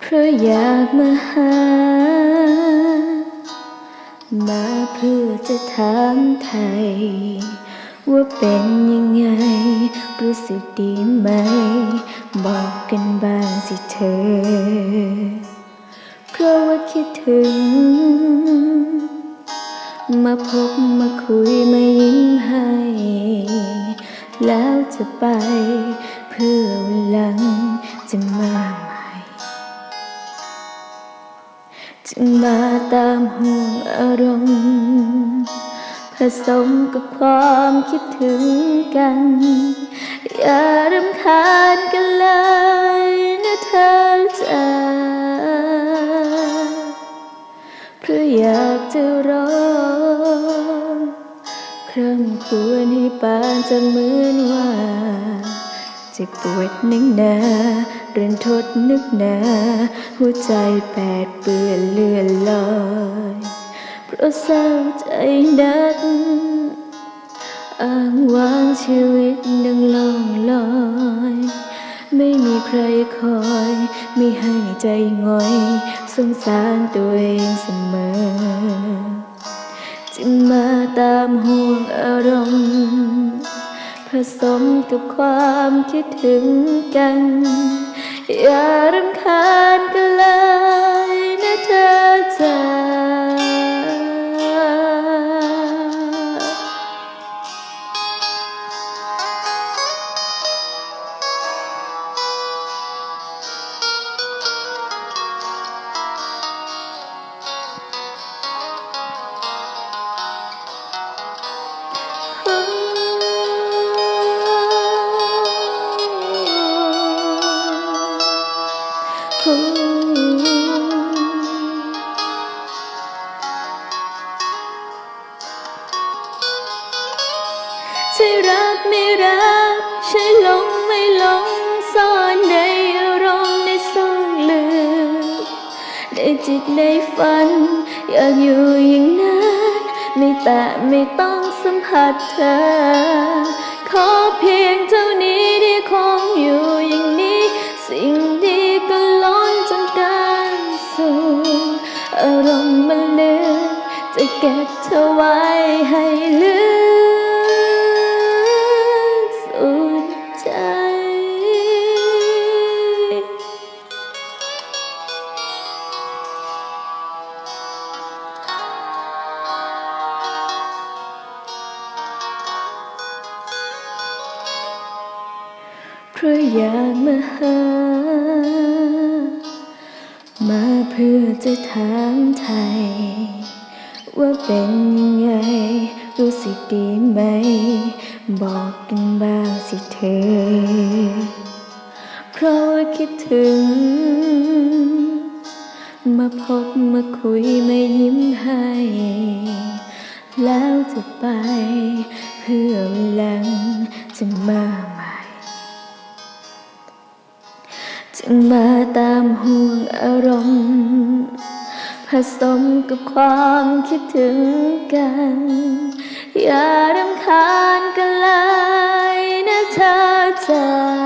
เพราะอยากมาหา มาเพื่อจะถามไถ่ ว่าเป็นยังไง รู้สึกดีไหม บอกกันบ้างสิเธอ เพราะว่าคิดถึง มาพบมาคุยมายิ้มให้ แล้วจะไป เพื่อวันหลังจะมาใหม่ จึงมาตามห่วงอารมณ์ ผสมกับความคิดถึงกัน อย่ารำคาญกันเลยนะเธอจ๋า เพราะอยากจะร้อง คร่ำครวญให้ปานจะเหมือนว่า เจ็บปวดนักหนา รันทดนักหนา หัวใจแปดเปื้อนเลือดลอย เพราะเศร้าใจนัก อ้างว้างชีวิตดังล่องลอย ไม่มีใครคอย ไม่ให้ใจหงอย สงสารตัวเองเสมอ จึงมาตามห่วงอารมณ์ ผสมกับความคิดถึงกัน อย่ารำคาญกันเลยนะเธอจ๋า ใช่รักไม่รัก ใช่หลงไม่หลง ซ่อนในอารมณ์ในซอกลึก ในจิตในฝัน อยากอยู่อย่างนั้น ไม่แตะไม่ต้องสัมผัสเธอ ขอเพียงเท่านี้ที่คงอยู่อย่างนี้ สิ่งดีก็ล้นจนเกินสู่ อารมณ์มันเหลือ จะเก็บเธอไว้ให้ลึกสุดใจ เพราะอยากมาหา มาเพื่อจะถามไถ่ ว่าเป็นยังไง รู้สึกดีไหม บอกกันบ้างสิเธอ เพราะว่าคิดถึง มาพบมาคุยมายิ้มให้ แล้วจะไป เพื่อวันหลังจะมาใหม่ จึงมาตามห่วงอารมณ์ ผสมกับความคิดถึงกัน อย่ารำคาญกันเลยนะเธอจ๋า